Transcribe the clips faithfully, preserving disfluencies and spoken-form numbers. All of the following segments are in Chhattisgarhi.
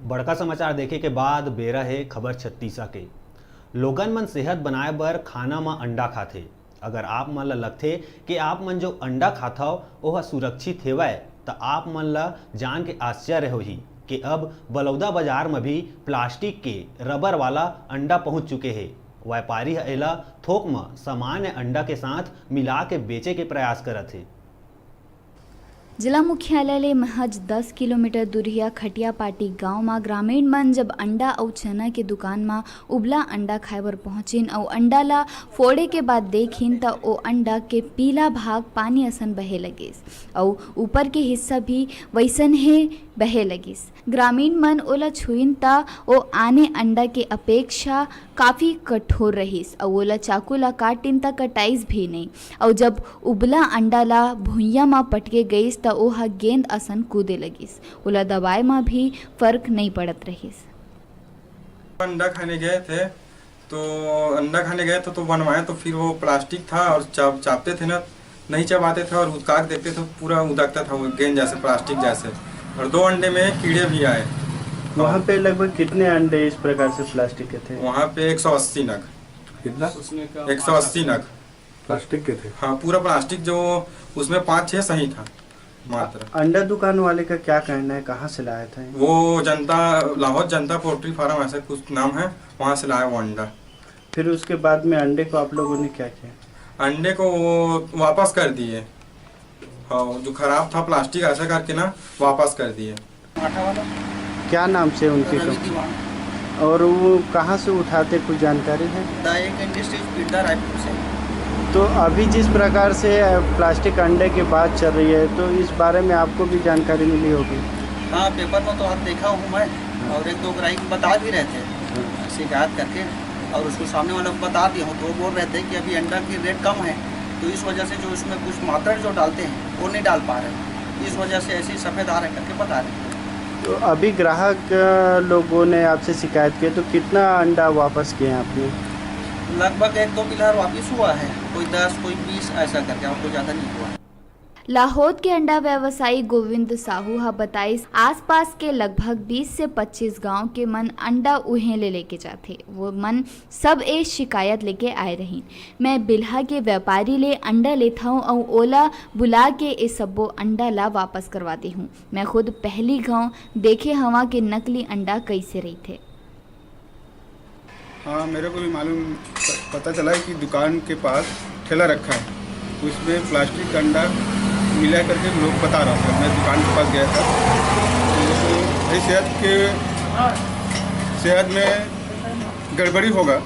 बड़का समाचार देखे के बाद बेरा हे खबर छत्तीसा के। लोगन मन सेहत बनाए बर खाना म अंडा खाथे। अगर आप मन ल लगथे कि आप मन जो अंडा खाथव, ओह सुरक्षित हेवय, त आप मन ल जान के आश्चर्य होही कि अब बलौदा बाजार म भी प्लास्टिक के रबर वाला अंडा पहुंच चुके हे। व्यापारी ह एला थोक म सामान्य अंडा के साथ मिला के बेचे के प्रयास करत हे। जिला मुख्यालय ले महज दस किलोमीटर दूरिहा खटियापाटी गांव म ग्रामीण मन जब अंडा अउ चना के दुकान म उबला अंडा खाए बर पहुंचिन अउ अंडा ल फोड़े के बाद देखिन, त ओ अंडा के पीला भाग पानी असन बहे लगिस अउ ऊपर के हिस्सा भी वइसनहे बहे लगिस। ग्रामीण मन ओला छुइन, त ओ आने अंडा के अपेक्षा काफी कठोर रहिस अउ ओला चाकू ला काटिन, त कटाइस भी नइ। अउ जब उबला अंडा ला भुइयां म पटके गइस, त ओहा गेंद असन कूदे लगिस। ओला दबाए म भी फर्क नइ पड़त रहिस। अंडा खाने गए थे, तो अंडा खाने गए थे, तो बनवाए, तो फिर वो प्लास्टिक था और चाप-, चापते थे ना, नहीं चबाते थे और उदका के देखते थे, पूरा उदकता था वो गेंद जैसे, प्लास्टिक जैसे, और दो अंडे में कीड़े भी आए। वहाँ पे लगभग कितने अंडे इस प्रकार से प्लास्टिक के थे? वहाँ पे एक सौ अस्सी नग। कितना? एक सौ अस्सी नग। प्लास्टिक के थे? हाँ, पूरा प्लास्टिक, जो उसमें पाँच छः सही था मात्र। अंडा दुकान वाले का क्या कहना है, कहाँ से लाया था ये? वो जनता, लाहौद जनता पोल्ट्री फार्म ऐसा कुछ नाम है, वहाँ से लाया वो अंडा। फिर उसके बाद में अंडे को आप लोगों ने क्या किया? अंडे को वो वापस कर दिए। हाँ, जो खराब था प्लास्टिक ऐसा करके ना, वापस कर दिए। क्या नाम से उनकी रवि कंपनी? दीवान। और वो कहाँ से उठाते, कुछ जानकारी है? द एक इंडस्ट्रीज, पिंडा, रायपुर से। तो अभी जिस प्रकार से, अ, प्लास्टिक अंडे की बात चल रही है, तो इस बारे में आपको भी जानकारी मिली होगी? हाँ, पेपर में तो आज देखा हूँ मैं, हाँ। और एक दो ग्राहक बता भी रहे थे, हाँ। शिकायत करके, और उसको सामने वाला को बता दिया हूँ, तो वो बोल रहे थे कि अभी अंडा की रेट कम है, तो इस वजह से जो इसमें कुछ मात्रा जो डालते हैं, वो नहीं डाल पा रहे, इस वजह से ऐसे ही सफ़ेद आ रहे करके बता रहे थे। तो अभी ग्राहक, अ, लोगों ने आपसे शिकायत की, तो कितना अंडा वापस किए हैं आपने? लगभग एक दो किलो वापस हुआ है, कोई दस, कोई बीस, ऐसा करके, और कोई ज़्यादा नहीं हुआ है। लाहौद के अंडा व्यवसायी गोविंद साहू ह बताइस, आसपास के लगभग बीस से पच्चीस गांव के मन अंडा उहें ले लेके जाथे। वो मन सब ए शिकायत लेके आए रहिन। मैं बिल्हा के व्यापारी ले अंडा लेथंव अउ ओला बुला के ए सब्बो अंडा ला वापस करवा देहूं। मैं खुद पहली घांव देखे हवां के नकली अंडा कइसे रहिथे। हाँ, मेरे को भी मालूम, पता चला कि दुकान के पास ठेला रखा है, उसमें प्लास्टिक का अंडा मिला करके लोग बता रहा था। मैं दुकान के पास गया था, तो भाई, सेहत के, सेहत में गड़बड़ी होगा,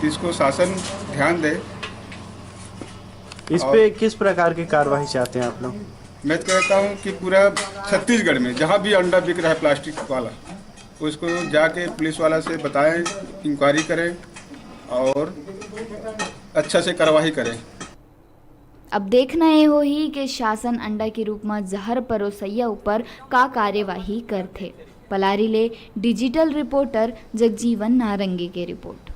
इसको शासन ध्यान दे। इस और पे किस प्रकार की कार्रवाई चाहते हैं आप लोग? मैं तो कहता हूँ कि पूरा छत्तीसगढ़ में जहाँ भी अंडा बिक रहा है प्लास्टिक वाला, उसको जाके पुलिस वाला से बताएं, इंक्वायरी करें और अच्छा से कार्रवाई करें। अब देखना ये होही कि शासन अंडा के रूप म जहर परोसइया ऊपर का कार्यवाही करथे। पलारी ले डिजिटल रिपोर्टर जगजीवन नारंगी के रिपोर्ट।